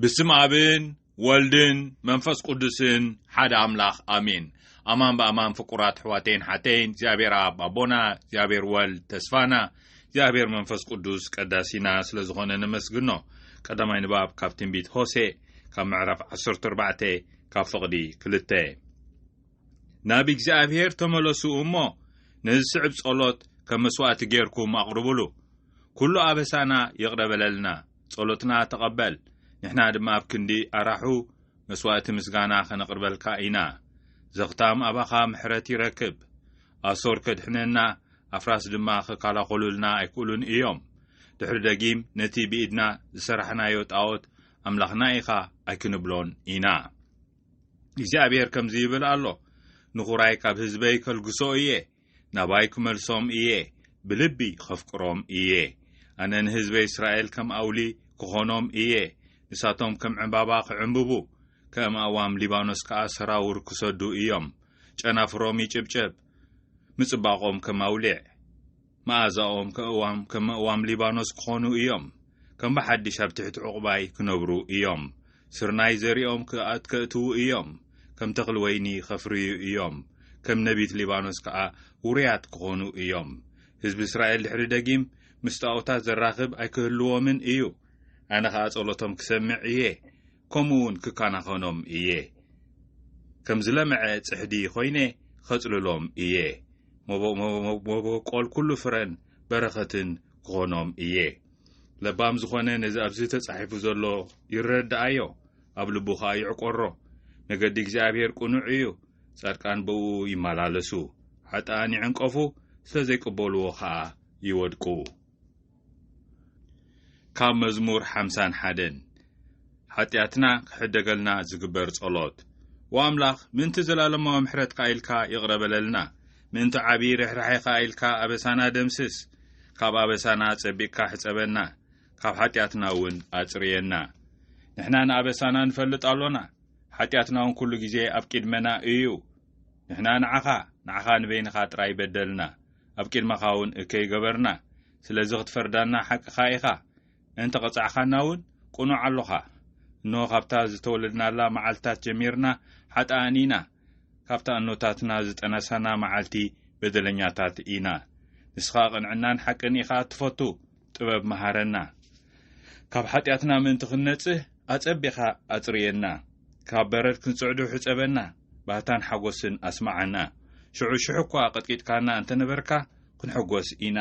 ብስም ኣብን ወልድን መንፈስ ቅዱስን ሓደ ኣምላኽ ኣሜን። ኣማን ብኣማን ፍቁራት ኣሕዋተይን ሓተይን፣ እግዚኣብሔር ኣብ ኣቦና፣ እግዚኣብሔር ወልድ ተስፋና፣ እግዚኣብሔር መንፈስ ቅዱስ ቀዳሲና ስለ ዝኾነ ነመስግኖ። ቀዳማይ ንባብ ካብ ትንቢት ሆሴ፣ ካብ ምዕራፍ ዓሰርተ ኣርባዕተ፣ ካብ ፍቕዲ ክልተ። ናብ እግዚኣብሔር ተመለሱ እሞ፣ ንዝስዕብ ጸሎት ከም መስዋእቲ ጌርኩም ኣቕርቡሉ። ኩሉ ኣበሳና ይቕረ በለልና፣ ጸሎትና ተቐበል። ንሕና ድማ ኣብ ክንዲ ኣራሑ መስዋእቲ ምስጋና ኸነቕርበልካ ኢና። ዘኽታም ኣባኻ ምሕረት ይረክብ። ኣሶር ከድሕነና፣ ኣፍራስ ድማ ኸከላኸሉልና ኣይክእሉን እዮም። ድሕሪ ደጊም ነቲ ብኢድና ዝሰራሕናዮ ጣዖት ኣምላኽና ኢኻ ኣይክንብሎን ኢና። እግዚኣብሔር ከምዚ ይብል ኣሎ፣ ንኹራይ ካብ ህዝበይ ከልግሶ እየ፣ ናባይ ክመልሶም እየ፣ ብልቢ ኸፍቅሮም እየ። ኣነ ንህዝበይ እስራኤል ከም ኣውሊ ክኾኖም እየ፣ ንሳቶም ከም ዕምባባ ክዕምብቡ፣ ከም ኣእዋም ሊባኖስ ከኣ ሰራውር ክሰዱ እዮም። ጨናፍሮም ይጭብጨብ፣ ምጽባቖም ከም ኣውሊዕ፣ መኣዛኦም ከእዋም፣ ከም እዋም ሊባኖስ ክኾኑ እዮም። ከም ብሓድሽ ኣብ ትሕቲ ዕቑባይ ክነብሩ እዮም። ስርናይ ዘሪኦም ክኣት-፣ ከእትዉ እዮም። ከም ተኽሊ ወይኒ ኸፍርዩ እዮም። ከም ነቢት ሊባኖስ ከኣ ውሩያት ክኾኑ እዮም። ህዝቢ እስራኤል ድሕሪ ደጊም ምስ ጣኦታት ዘራኽብ ኣይክህልዎምን እዩ። ኣነ ኸኣ ጸሎቶም ክሰምዕ እየ፣ ከምኡ እውን ክከናኸኖም እየ። ከም ዝለምዐ ጽሕዲ ኾይነ ኸጽልሎም እየ። መቦ-፣ መቦ-፣ መቦቆል ኩሉ ፍረን በረኸትን ክኾኖም እየ። ለባም ዝኾነ ነዚ ኣብዚ ተጻሒፉ ዘሎ ይረድኣዮ፣ ኣብ ልቡ ኸኣ ይዕቆሮ። መገዲ እግዚኣብሔር ቅኑዕ እዩ፣ ጻድቃን ብእኡ ይመላለሱ። ሓጥኣን ይዕንቀፉ፣ ስለ ዘይቅበልዎ ኸኣ ይወድቁ። ካብ መዝሙር ሓምሳን ሓደን። ሓጢኣትና ክሕደገልና ዝግበር ጸሎት። ወኣምላኽ፣ ምእንቲ ዘላለማዊ ምሕረትካ ኢልካ ይቕረ በለልና። ምእንቲ ዓቢ ርሕራሔኻ ኢልካ ኣበሳና ደምስስ። ካብ ኣበሳና ጸቢቕካ ሕጸበና፣ ካብ ሓጢኣትና እውን ኣጽርየና። ንሕና ንኣበሳና ንፈልጥ ኣሎና፣ ሓጢኣትና እውን ኩሉ ግዜ ኣብ ቅድመና እዩ። ንሕና ንዓኻ፣ ንዓኻ ንበይንኻ ጥራይ በደልና፣ ኣብ ቅድመኻ እውን እከይ ገበርና። ስለዚ ክትፈርዳና ሓቅኻ ኢኻ። እንተ ቐጻዕኻና እውን ቅኑዕ ኣሎኻ። እንሆ፣ ካብታ ዝተወለድናላ መዓልትታት ጀሚርና ሓጥኣን ኢና። ካብታ እኖታትና ዝጠነሰና መዓልቲ በደለኛታት ኢና። ንስኻ ቅንዕናን ሓቅን ኢኻ እትፈቱ፣ ጥበብ መሃረና። ካብ ሓጢኣትና ምእንቲ ክንነጽህ ኣጸቢኻ ኣጽርየና። ካብ በረድ ክንጽዕዱ ሕጸበና፣ ባህታን ሓጎስን ኣስማዓና። ሽዑ ሽሕ እኳ ቀጥቂጥካና እንተ ነበርካ፣ ክንሕጎስ ኢና።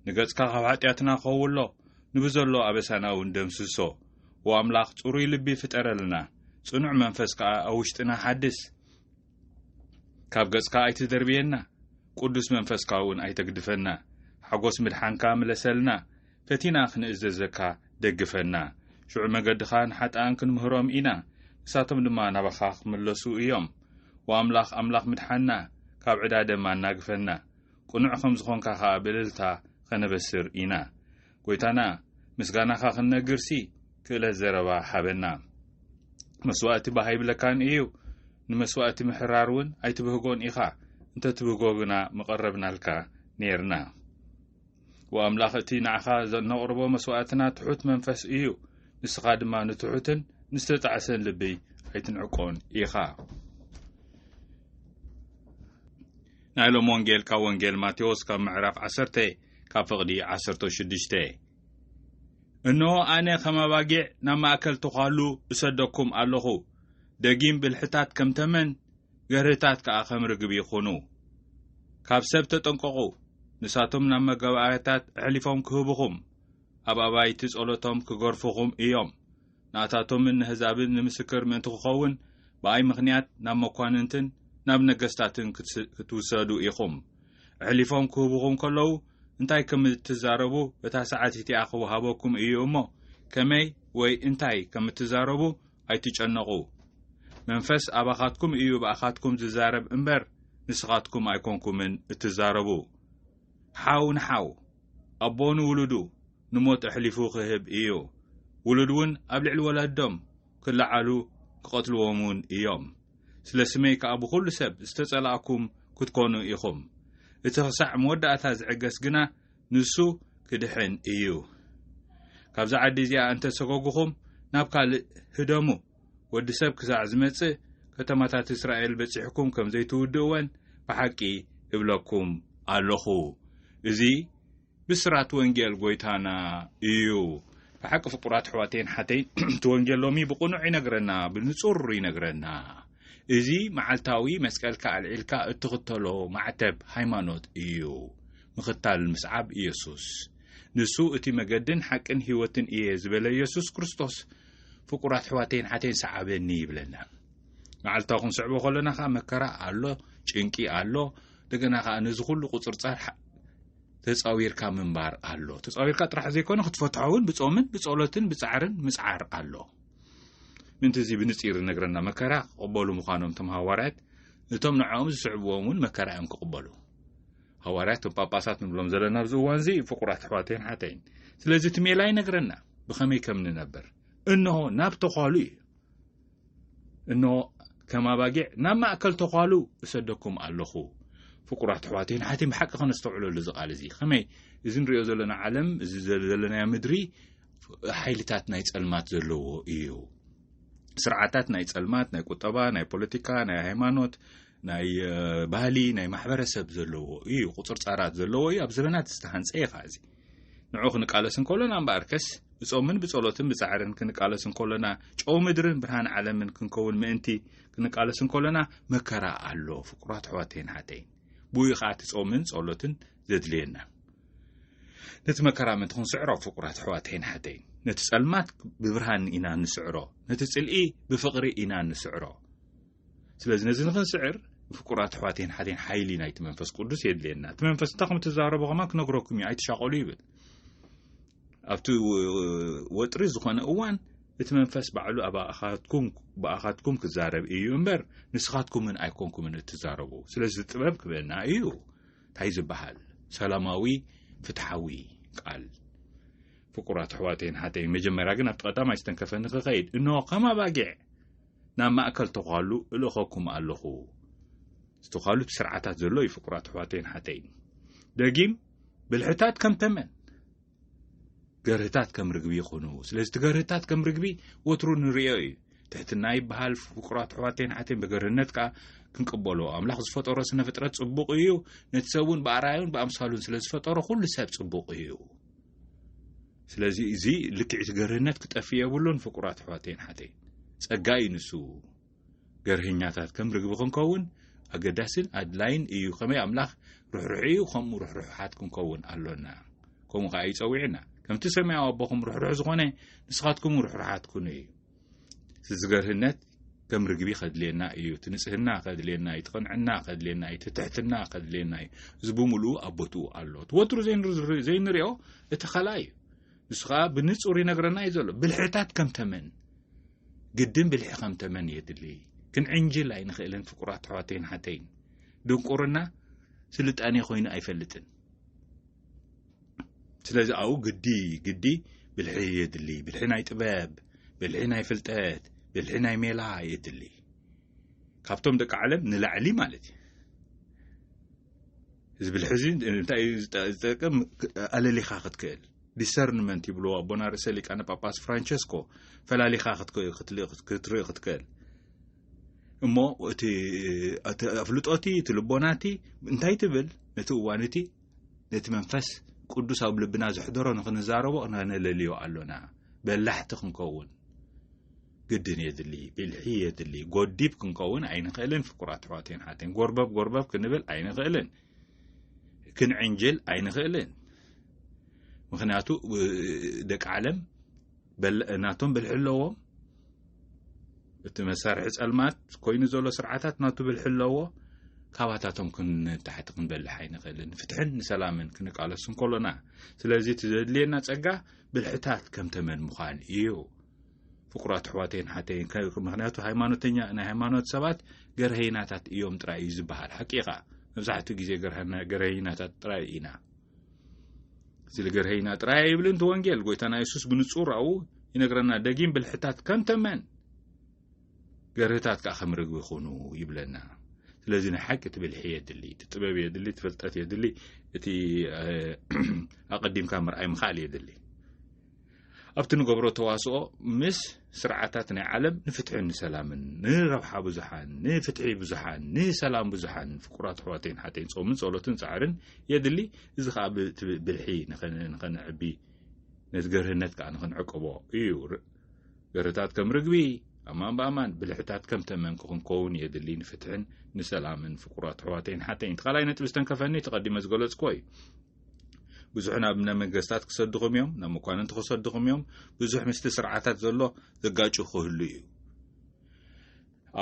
ንገጽካ ካብ ሓጢኣትና ከውሎ፣ ንብዘሎ ኣበሳና እውን ደምስሶ። ወኣምላኽ፣ ጽሩይ ልቢ ፍጠረልና፣ ጽኑዕ መንፈስ ከኣ ኣብ ውሽጥና ሓድስ። ካብ ገጽካ ኣይትደርብየና፣ ቅዱስ መንፈስካ እውን ኣይተግድፈና። ሓጎስ ምድሓንካ ምለሰልና፣ ፈቲና ክንእዘዘካ ደግፈና። ሽዑ መገድኻ ንሓጥኣን ክንምህሮም ኢና፣ ንሳቶም ድማ ናባኻ ክምለሱ እዮም። ወኣምላኽ፣ ኣምላኽ ምድሓንና፣ ካብ ዕዳ ደም ኣናግፈና። ቅኑዕ ከም ዝኾንካ ኸኣ ብእልልታ ኸነበስር ኢና። ጐይታና፣ ምስጋናኻ ክንነግርሲ፣ ክእለት ዘረባ ሃበና። መስዋእቲ ባህ ኣይብለካን እዩ፣ ንመስዋእቲ ምሕራር እውን ኣይትብህጎን ኢኻ። እንተ ትብህጎ ግና ምቐረብናልካ ኔርና። ወኣምላኽ፣ እቲ ንዓኻ ዘነቕርቦ መስዋእትና ትሑት መንፈስ እዩ፣ ንስኻ ድማ ንትሑትን ንዝተጣዕሰን ልቢ ኣይትንዕቆን ኢኻ። ናይ ሎም ወንጌል ካብ ወንጌል ማቴዎስ ካብ ምዕራፍ ዓሰርተ ካብ ፍቕዲ ዓሰርተ ሽዱሽተ። እንሆ፣ ኣነ ከም ኣባጊዕ ናብ ማእከል ተዃሉ እሰደኩም ኣለኹ። ደጊም ብልሕታት ከም ተመን፣ ገርህታት ከኣ ከም ርግቢ ይኹኑ። ካብ ሰብ ተጠንቀቑ፣ ንሳቶም ናብ መጋባእያታት ኣሕሊፎም ክህቡኹም፣ ኣብ ኣባይቲ ጸሎቶም ክገርፉኹም እዮም። ንኣታቶምን ንህዛብን ንምስክር ምእንቲ ክኸውን፣ ብኣይ ምኽንያት ናብ መኳንንትን ናብ ነገስታትን ክትስ-፣ ክትውሰዱ ኢኹም። ኣሕሊፎም ክህቡኹም ከለዉ፣ እንታይ ከም እትዛረቡ በታ ሰዓት እቲኣ ክወሃበኩም እዩ እሞ፣ ከመይ ወይ እንታይ ከም እትዛረቡ ኣይትጨነቑ። መንፈስ ኣባኻትኩም እዩ ብኣኻትኩም ዝዛረብ እምበር፣ ንስኻትኩም ኣይኮንኩምን እትዛረቡ። ሓው ንሓው፣ ኣቦ ንውሉዱ ንሞት ኣሕሊፉ ክህብ እዩ። ውሉድ እውን ኣብ ልዕሊ ወለዶም ክለዓሉ፣ ክቐትልዎም እውን እዮም። ስለ ስመይ ከኣ ብኹሉ ሰብ ዝተጸላእኩም ክትኮኑ ኢኹም። እቲ ኽሳዕ መወዳእታ ዝዕገስ ግና ንሱ ክድሕን እዩ። ካብዛ ዓዲ እዚኣ እንተ ሰጎጉኹም፣ ናብ ካልእ ህደሙ። ወዲ ሰብ ክሳዕ ዝመጽእ፣ ከተማታት እስራኤል በጺሕኩም ከም ዘይትውድእወን ብሓቂ እብለኩም ኣለኹ። እዚ ብስራት ወንጌል ጐይታና እዩ። ብሓቂ ፍቁራት ኣሕዋተይን ሓተይን፣ እቲ ወንጌል ሎሚ ብቕኑዕ ይነግረና፣ ብንጹር ይነግረና። እዚ መዓልታዊ መስቀልካ ኣልዒልካ እትኽተሎ ማዕተብ ሃይማኖት እዩ። ምኽታል ምስዓብ ኢየሱስ። ንሱ እቲ መገድን ሓቅን ህይወትን እየ ዝበለ ኢየሱስ ክርስቶስ፣ ፍቁራት ኣሕዋተይን ሓተይን ሰዓበኒ ይብለና። መዓልታዊ ክንስዕቦ ከለና ከኣ መከራ ኣሎ፣ ጭንቂ ኣሎ። እንደገና ከኣ ነዚ ኩሉ ቁጽርጻር ሓ-፣ ተጻዊርካ ምንባር ኣሎ። ተጻዊርካ ጥራሕ ዘይኮነ ክትፈትሖ እውን ብጾምን ብጸሎትን ብጻዕርን ምጽዓር ኣሎ። ምእንቲ እዚ ብንጺር ይነግረና። መከራ ክቕበሉ ምዃኖም እቶም ሃዋርያት ነቶም ንዕኦም ዝስዕብዎም እውን መከራ እዮም ክቕበሉ። ሃዋርያት እቶም ጳጳሳት ንብሎም ዘለና ኣብዚ እዋን እዚ ፍቁራት ኣሕዋተይን ሓተይን። ስለዚ እቲ ሜላ ይነግረና ብኸመይ ከም ንነብር። እንሆ ናብ ተዃሉ እዩ። እንሆ ከም ኣባጊዕ ናብ ማእከል ተዃሉ እሰደኩም ኣለኹ። ፍቁራት ኣሕዋተይን ሓተይን ብሓቂ ከነስተውዕለሉ እዚ ቃል እዚ። ከመይ እዚ ንሪኦ ዘለና ዓለም፣ እዚ ዘ-፣ ዘለናዮ ምድሪ ሓይልታት ናይ ጸልማት ዘለዎ እዩ። ስርዓታት ናይ ጸልማት፣ ናይ ቁጠባ፣ ናይ ፖለቲካ፣ ናይ ሃይማኖት፣ ናይ፣ እ፣ ባህሊ፣ ናይ ማሕበረሰብ ዘለዎ እዩ። ቁጽርጻራት ዘለዎ እዩ። ኣብ ዘበናት ዝተሃንጸ እዩ ኸዓ እዚ። ንዑ ክንቃለስ እንከሎና እምበኣርከስ፣ ብጾምን ብጸሎትን ብጻዕርን ክንቃለስ እንከሎና፣ ጨው ምድርን ብርሃን ዓለምን ክንከውን ምእንቲ ክንቃለስ እንከሎና፣ መከራ ኣሎ፣ ፍቁራት ኣሕዋተይን ሓተይን። ብኡ እዩ ኸዓ እቲ ጾምን ጸሎትን ዘድልየና። ነቲ መከራ ምእንቲ ክንስዕሮ፣ ፍቁራት ኣሕዋተይን ሓተይን፣ ነቲ ጸልማት ብብርሃን ኢና እንስዕሮ፣ ነቲ ጽልኢ ብፍቕሪ ኢና እንስዕሮ። ስለዚ ነዚ ንኽንስዕር፣ ፍቁራት ኣሕዋተይን ሓተይን፣ ሓይሊ ናይቲ መንፈስ ቅዱስ የድልየና። እቲ መንፈስ እንታይ ከም እትዛረቡ ከማን ክነግረኩም እዩ፣ ኣይትሻቐሉ ይብል። ኣብቲ ወ-፣ ወጥሪ ዝኾነ እዋን፣ እቲ መንፈስ ባዕሉ ኣባኻትኩም፣ ብኣኻትኩም ክዛረብ እዩ እምበር፣ ንስኻትኩምን ኣይኮንኩምን እትዛረቡ። ስለዚ ጥበብ ክበና እዩ። እንታይ ዝበሃል? ሰላማዊ፣ ፍትሓዊ ቃል። ፍቁራት ኣሕዋተይን ሓተይን፣ መጀመርያ ግን ኣብቲ ቀዳማይ ዝተንከፈኒ ክኸይድ፣ እንሆ ከም ኣባጊዕ ናብ ማእከል ተዃሉ እልእኸኩም ኣለኹ። ዝተዃሉ ስርዓታት ዘሎ እዩ፣ ፍቁራት ኣሕዋተይን ሓተይን። ደጊም፣ ብልሕታት ከም ተመን፣ ገርህታት ከም ርግቢ ይኹኑ። ስለዚ እቲ ገርህታት ከም ርግቢ ወትሩ ንርእዮ እዩ። ትሕትና ይበሃል፣ ፍቁራት ኣሕዋተይን ሓተይን፣ ብገርህነት ከኣ ክንቅበሎ። ኣምላኽ ዝፈጠሮ ስነ ፍጥረት ጽቡቕ እዩ። ነቲ ሰብ እውን ብኣርኣዩን ብኣምሳሉን ስለ ዝፈጠሮ፣ ኩሉ ሰብ ጽቡቕ እዩ። ስለዚ እዚ ልክዕ እቲ ገርህነት ክጠፍእ የብሉን፣ ፍቁራት ኣሕዋተይን ሓተይን። ጸጋ እዩ ንሱ። ገርህኛታት ከም ርግቢ ክንከውን ኣገዳስን ኣድላይን እዩ። ከመይ ኣምላኽ ርሕሩሕ እዩ፣ ከምኡ ርሕሩሓት ክንከውን ኣሎና። ከምኡ ከኣ እዩ ጸዊዕና። ከምቲ ሰማያዊ ኣቦኹም ርሕሩሕ ዝኾነ፣ ንስኻትኩም ርሕሩሓት ኩኑ እዩ። እዚ ገርህነት ከም ርግቢ ከድልየና እዩ። እቲ ንጽህና ከድልየና እዩ። እቲ ቅንዕና ከድልየና እዩ። እቲ ትሕትና ከድልየና እዩ። እዚ ብምሉኡ ኣብ ቦትኡ ኣሎ። እቲ ወትሩ ዘይንር-፣ ዘይንሪኦ እቲ ኸላ እዩ። ንሱ ኸኣ ብንጹር ይነግረና እዩ ዘሎ። ብልሕታት ከም ተመን። ግድን ብልሒ ከም ተመን የድሊ። ክንዕንጅል ኣይንኽእልን፣ ፍቁራት ኣሕዋተይን ሓተይን። ድንቁርና ስልጣኔ ኮይኑ ኣይፈልጥን። ስለዚ ኣብኡ ግዲ፣ ግዲ ብልሒ የድሊ። ብልሒ ናይ ጥበብ፣ ብልሒ ናይ ፍልጠት፣ ብልሒ ናይ ሜላ የድሊ። ካብቶም ደቂ ዓለም ንላዕሊ ማለት እዩ። እዚ ብልሒ እዚ እንታይ እዩ ዝጠ-፣ ዝጠቅም? ኣለሊኻ ክትክእል፣ ዲሰርንመንት ይብልዎ ኣቦና ርእሰ ሊቃነ ጳጳስ ፍራንቸስኮ፣ ፈላሊኻ ክትክ-፣ ክትል-፣ ክትርኢ ክትክእል። እሞ እቲ፣ እቲ ኣፍልጦቲ፣ እቲ ልቦናቲ እንታይ ትብል? ነቲ እዋን እቲ፣ ነቲ መንፈስ ቅዱስ ኣብ ልብና ዘሕደሮ ንኽንዛረቦ ነለልዮ ኣሎና። በላሕቲ ክንከውን ግድን የድሊ፣ ብልሒ የድሊ። ጎዲብ ክንከውን ኣይንኽእልን፣ ፍቁራት ኣሕዋተይን ሓተይን። ጎርበብ ጎርበብ ክንብል ኣይንኽእልን፣ ክንዕንጅል ኣይንኽእልን። ምኽንያቱ፣ እ፣ ደቂ ዓለም በል-፣ ናቶም ብልሒ ኣለዎም። እቲ መሳርሒ ጸልማት ኮይኑ ዘሎ ስርዓታት ናቱ ብልሒ ኣለዎ። ካባታቶም ክንታሕቲ ክንበልሕ ኣይንኽእልን። ፍትሕን ንሰላምን ክንቃለስ እንከሎና። ስለዚ እቲ ዘድልየና ጸጋ ብልሕታት ከም ተመን ምዃን እዩ። ፍቁራት ኣሕዋተይን ሓተይን፣ ከ-፣ ምኽንያቱ ሃይማኖተኛ፣ ናይ ሃይማኖት ሰባት ገርሀይናታት እዮም ጥራይ እዩ ዝበሃል። ሓቂ ኢኻ። መብዛሕትኡ ግዜ ገርሀና-፣ ገርሀይናታት ጥራይ ኢና። እዚ ገርሀይና ጥራይ ኣይብልን እቲ ወንጌል። ጎይታና የሱስ ብንጹር ኣብኡ ይነግረና። ደጊም ብልሕታት ከም ተመን፣ ገርህታት ከኣ ከም ርግቢ ኩኑ ይብለና። ስለዚ ናይ ሓቂ እቲ ብልሒ የድሊ፣ እቲ ጥበብ የድሊ፣ እቲ ፍልጠት የድሊ፣ እቲ፣ እ፣ ኣቐዲምካ ምርኣይ ምኽኣል የድሊ። ኣብቲ ንገብሮ ተዋስኦ ምስ ስርዓታት ናይ ዓለም ንፍትሕን ንሰላምን፣ ንረብሓ ብዙሓን፣ ንፍትሒ ብዙሓን፣ ንሰላም ብዙሓን፣ ፍቁራት ኣሕዋተይን ሓተይን፣ ጾምን ጸሎትን ጻዕርን የድሊ። እዚ ኸኣ ብቲ ብልሒ ንኸን-፣ ንኸነዕቢ፣ ነቲ ገርህነት ከኣ ንኽንዕቅቦ እዩ። ር-፣ ገርህታት ከም ርግቢ፣ ኣማን ብኣማን፣ ብልሕታት ከም ተመን ክኽንከውን የድሊ። ንፍትሕን ንሰላምን ፍቁራት ኣሕዋተይን ሓተይን። እቲ ካልኣይ ነጥቢ ዝተንከፈኒ፣ ተቐዲመ ዝገለጽክዎ እዩ። ብዙሕ ናብ ናይ መንግስታት ክሰድኹም እዮም፣ ናብ መኳንንቲ ክሰድኹም እዮም። ብዙሕ ምስቲ ስርዓታት ዘሎ ዘጋጩ ክህሉ እዩ።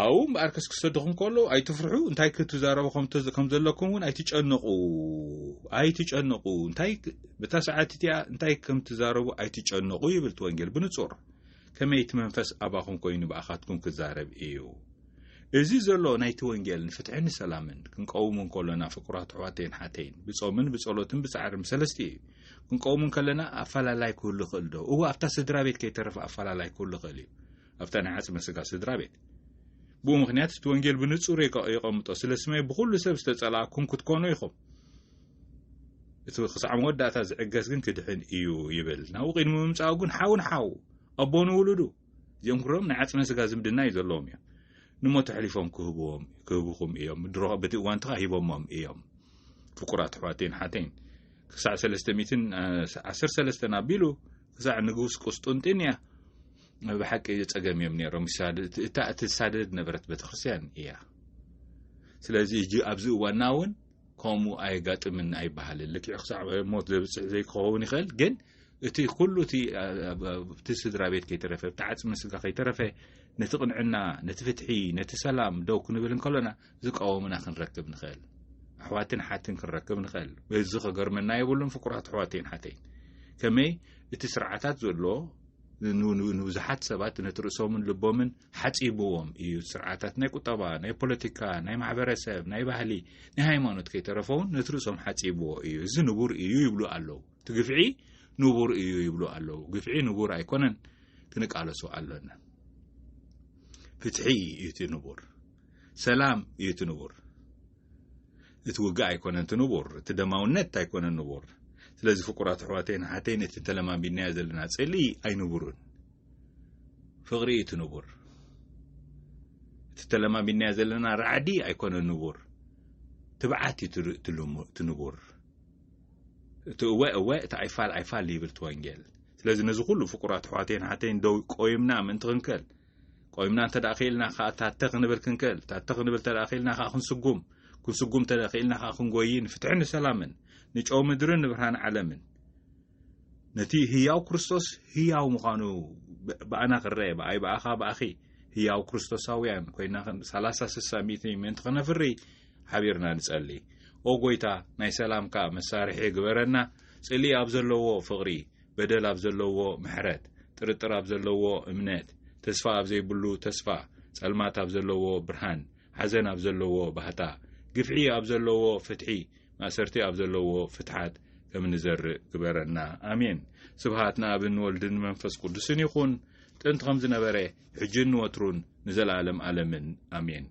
ኣብኡ እምበኣርከስ ክሰድኹም ከለዉ ኣይትፍርሑ፣ እንታይ ክትዛረቡ ከም ተ-፣ ከም ዘለኩም እውን ኣይትጨነቑ፣ ኣይትጨነቑ። እንታይ ክ-፣ በታ ሰዓት እቲኣ እንታይ ከም ትዛረቡ ኣይትጨነቑ ይብል እቲ ወንጌል ብንጹር። ከመይ እቲ መንፈስ ኣባኹም ኮይኑ ብኣኻትኩም ክዛረብ እዩ። እዚ ዘሎ ናይቲ ወንጌል ንፍትሕን ንሰላምን ክንቀውም እንከሎና፣ ፍቁራት ኣሕዋተይን ሓተይን፣ ብጾምን ብጸሎትን ብጻዕርን ብሰለስቲኡ እዩ። ክንቀውም እንከለና ኣፈላላይ ክህሉ ይኽእል ዶ? እወ፣ ኣብታ ስድራ ቤት ከይተረፈ ኣፈላላይ ክህሉ ይኽእል እዩ። ኣብታ ናይ ዓጽመ ስጋ ስድራ ቤት። ብኡ ምኽንያት እቲ ወንጌል ብንጹር የቀ-፣ የቐምጦ። ስለ ስመይ ብኹሉ ሰብ ዝተጸላእኩም ክትኮኑ ኢኹም። እቲ ክሳዕ መወዳእታ ዝዕገስ ግን ክድሕን እዩ ይብል። ናብኡ ቅድሚ ምምጻኡ ግን ሓው ንሓው፣ ኣቦ ንውሉዱ፣ እዚኦም ኩሎም ናይ ዓጽመ ስጋ ዝምድና እዩ ዘለዎም እዮም። ንሞት ኣሕሊፎም ክህብዎም፣ ክህብኹም እዮም። ድሮ በቲ እዋን ተኻ ሂቦሞም እዮም። ፍቁራት ኣሕዋተይን ሓተይን፣ ክሳዕ ሰለስተ ሚእትን ዓሰርተ ሰለስተን ኣቢሉ ክሳዕ ንጉስ ቁስጡንጢንያ ብሓቂ ጸገም እዮም ነይሮም። ይሳደ-፣ እታ እትሳደድ ነበረት ቤተክርስትያን እያ። ስለዚ ሕጂ ኣብዚ እዋንና እውን ከምኡ ኣየጋጥምን ኣይበሃልን። ልክዕ ክሳዕ ሞት ዘብጽሕ ዘይክኸውን ይኽእል፣ ግን እቲ ኩሉ እቲ፣ ኣ-፣ ኣ-፣ ኣ-፣ እቲ ስድራ ቤት ከይተረፈ፣ እቲ ዓጽሚ ስጋ ከይተረፈ፣ ነቲ ቅንዕና፣ ነቲ ፍትሒ፣ ነቲ ሰላም ደው ክንብል እንከሎና ዝቃወሙና ክንረክብ ንኽእል። ኣሕዋትን ሓትን ክንረክብ ንኽእል። በዚ ከገርመና የብሉን ፍቁራት ኣሕዋተይን ሓተይን። ከመይ እቲ ስርዓታት ዘሎ ን-፣ ን-፣ ንብዙሓት ሰባት ነቲ ርእሶምን ልቦምን ሓጺብዎም እዩ። ስርዓታት ናይ ቁጠባ፣ ናይ ፖለቲካ፣ ናይ ማሕበረሰብ፣ ናይ ባህሊ፣ ናይ ሃይማኖት ከይተረፈውን ነቲ ርእሶም ሓጺብዎ እዩ። እዚ ንቡር እዩ ይብሉ ኣለዉ። እቲ ግፍዒ ንቡር እዩ ይብሉ ኣለዉ። ግፍዒ ንቡር ኣይኮነን፣ ክንቃለሶ ኣሎና። ፍትሒ እዩ እቲ ንቡር። ሰላም እዩ እቲ ንቡር። እቲ ውግእ ኣይኮነን እቲ ንቡር፣ እቲ ደማውነት ኣይኮነን ንቡር። ስለዚ ፍቁራት ኣሕዋተይን ኣሓተይን፣ እቲ ተለማሚድናዮ ዘለና ጽልኢ ኣይንቡርን። ፍቕሪ እዩ እቲ ንቡር። እቲ ተለማሚድናዮ ዘለና ራዕዲ ኣይኮነን ንቡር፣ ትብዓት እዩ እቲ ር-፣ እቲ ልሙ-፣ እቲ ንቡር። እቲ እወ እወ፣ እቲ ኣይፋል ኣይፋል ይብል እቲ ወንጌል። ስለዚ ነዚ ኩሉ ፍቁራት ኣሕዋተይን ኣሓተይን ደው ቆይምና ምእንቲ ክንክእል፣ ቆይምና እንተ ደኣ ክኢልና ኸኣ ታተ ክንብል ክንክእል፣ ታተ ክንብል እንተ ደኣ ክኢልና ኸኣ ክንስጉም፣ ክንስጉም እንተ ደኣ ክኢልና ኸኣ ክንጎይን፣ ፍትሕን ንሰላምን፣ ንጨው ምድርን ንብርሃን ዓለምን፣ ነቲ ህያው ክርስቶስ ህያው ምዃኑ ብ-፣ ብኣና ክረአ፣ ብኣይ፣ ብኣኻ፣ ብኣኺ ህያው ክርስቶሳውያን ኮይና ኸን-፣ ሰላሳ፣ ስሳ፣ ሚእቲ ምእንቲ ኸነፍሪ ሓቢርና ንጸሊ። ኦ ጐይታ፣ ናይ ሰላምካ መሳርሒ ግበረና። ጽልኢ ኣብ ዘለዎ ፍቕሪ፣ በደል ኣብ ዘለዎ ምሕረት፣ ጥርጥር ኣብ ዘለዎ እምነት፣ ተስፋ ኣብ ዘይብሉ ተስፋ፣ ጸልማት ኣብ ዘለዎ ብርሃን፣ ሓዘን ኣብ ዘለዎ ባህታ፣ ግፍዒ ኣብ ዘለዎ ፍትሒ፣ ማእሰርቲ ኣብ ዘለዎ ፍትሓት ከም ንዘርእ ግበረና። ኣሜን። ስብሃት ንኣብን ወልድን መንፈስ ቅዱስን ይኹን፣ ጥንቲ ከም ዝነበረ፣ ሕጅን ንወትሩን ንዘለኣለም ኣለምን። ኣሜን።